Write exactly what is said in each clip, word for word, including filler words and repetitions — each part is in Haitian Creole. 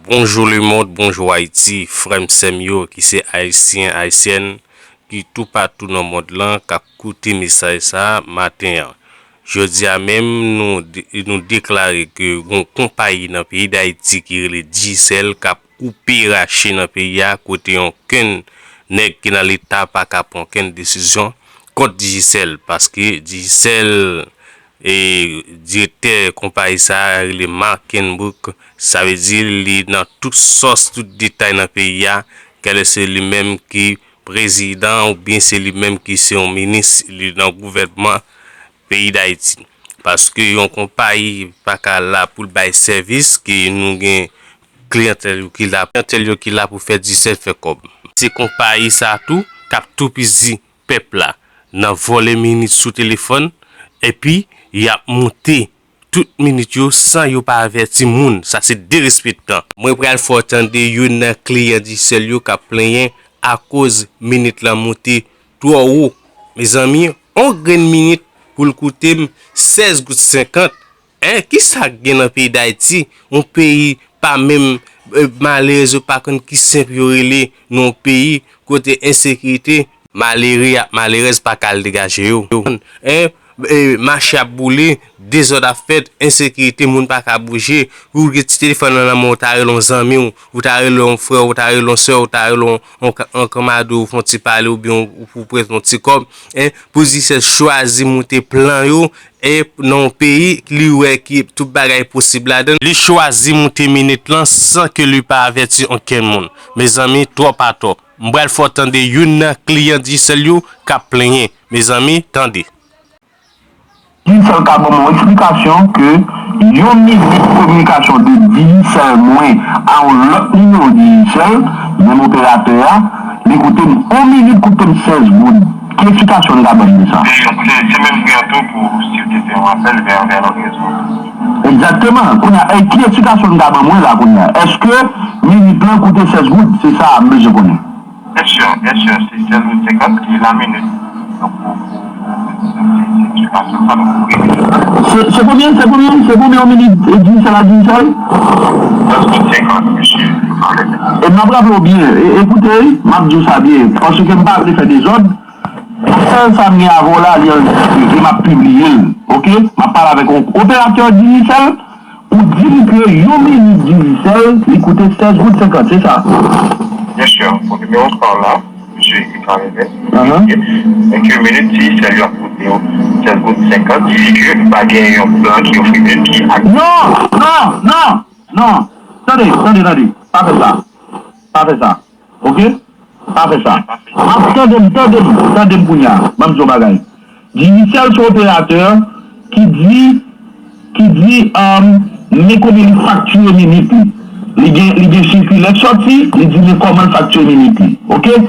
Bonjou lemonn, bonjou Ayiti, frè m, sè m yo ki se Ayisyen, Ayisyèn, ki toupatou nan mond lan, k ap koute mesaj sa a maten an. Jodi a menm, nou de-, nou deklare ke gon konpayi nan peyi Dayiti ki rele Digicel k ap koupe rache nan peyi a, kote onkenn nèg ki nan Leta pa ka pran onkenn desizyon kont Digicel, paske Digicel e direktè konpayi sa a rele Mark Kenbrook, sa vle di li nan tout sòs, tout detay nan peyi a, kèlè se li menm ki prezidan oubyen se li menm ki se yon minis li nan gouvènman peyi Dayiti. Paske yon konpayi pa ka la pou l bay sèvis ke nou gen kliyantèl yo ki la, kliyantèl yo ki la pou fè Digicel fè kòb. Se konpayi sa tou k ap toupizi pèp la nan vòlè minit sou telefòn, epi y ap moute tout minit yo san yo pa avèti moun. Sa se derespektan. Mwen pral fè w tande youn nan kliyan Digicel yo k ap plenyen akoz minit lan moute twò wo. Mezanmi, on grenn minit pou l koute m sèz goud senkant. Hein, kisa k gen nan peyi Dayiti? Yon peyi pa menm, eh, malerèz yo pa konn ki senp yo rele nan yon peyi kote ensekirite, malere ak malerèz pa ka al degaje yo. Hein, eh, mache ap boule, dezòd ap fèt, ensekirite, moun pa ka bouje. Ou gen ti telefòn nan nan men w, ou ta rele yon zanmi w, ou ta rele yon frè w, ou ta rele yon sè w, ou ta rele yon, yon ka-, yon kanmado w, fè yon ti pale oubyen w, ou pou prete yon ti kòb. Hein, pou Digicel chwazi moute plan yo, e nan yon peyi, li wè ki tout bagay posib ladan. Li chwazi moute minit lan san ke li pa avèti onkenn moun. Mezanmi, twòp atò. M pral fè w tande youn nan kliyan Digicel yo k ap plenyen. Mezanmi, tande. Digicel ka ban mwen yon eksplikasyon ke yon minit kominikasyon de Digicel mwen a yon lòt nimewo Digicel, menm operatè a, li koute m yon minit, koute m sèz goud. Ki eksplikasyon li ka ban m de sa? Se, se menm pri an tou pou si w te fè yon apèl vè, vè lòt rezo. Egzakteman. Kounye a, e ki eksplikasyon li ka ban mwen la kounye a? Èske minit lan koute sèz goud? Se sa m bezwen konnen. Byen si, byen si, se sèz goud senkant ki la minit. Donk, pou, pou, pou, se, se, se eksplikasyon sa, donk, pou rele. Se, se konbyen, se konbyen, se konbyen yon minit, e, Digicel a Digicel? Sèz goud senkant, mesye. E m ap raple w byen, e, ekoute, m ap di w sa byen, paske m pa vle fè dezòd. Apèl sa m gen avè w la, li anrejistre e m ap pibliye l, oke? M ap pale avèk yon operatè Digicel, ou di m ke yon minit Digicel, li koute sèz goud senkant, se sa? Byen si, pou nimewo pa w la, mesye Ivan René, oke? Donk, yon minit Digicel yo ap koute w sèz goud senkant, si ke nou pa gen yon plan ki ofri minit ki ak- Non, non, non, non. Tande, tande, tande. Pa fè sa. Pa fè sa. Oke? Pa fè sa. Ap tande m, tande m, tande m kounye a. Ban m di yon bagay. Digicel se operatè ki di, ki di, um, men konbyen li faktire minit li. Li gen, li gen sikilè k sòti, li di men kòman l faktire minit li. Oke?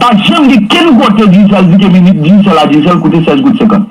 Pa janm gen kenn kote Digicel di ke minit Digicel a Digicel koute sèz goud senkant.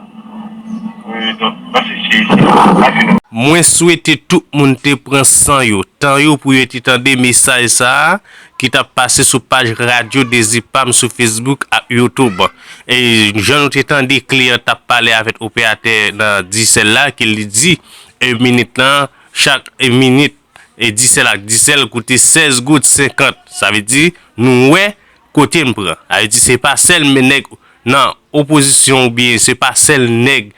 Wi, donk, mwen se, se, se, pa fini. Mwen swete tout moun te pran san yo, tan yo pou yo te tande mesaj sa a ki t ap pase sou paj Radyo Dezi Pam sou Facebook ak YouTube. E jan nou te tande kliyan t ap pale avèk operatè nan Digicel la, ke li di, e, minit lan, chak, e, minit, e, Digicel ak Digicel koute sèz goud senkant. Sa vle di, nou wè kote n pran. Sa vle di, se pa sèl men nèg nan opozisyon oubyen se pa sèl nèg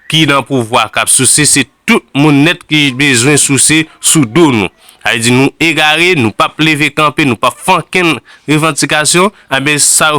ki nan pouvwa k ap souse, se tout moun nèt ki bezwen souse sou do nou. Sa vle di nou egare, nou p ap leve kanpe, nou p ap fè okenn revandikasyon, enben sa yo